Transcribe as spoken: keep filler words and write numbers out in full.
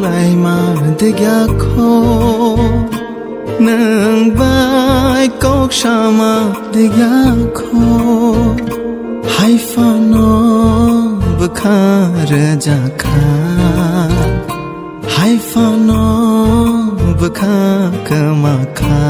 Laima degya kho, nwng bai kok sama degya kho. Hai phano bwkha rwjakha, hai phano bwkha kwmakha.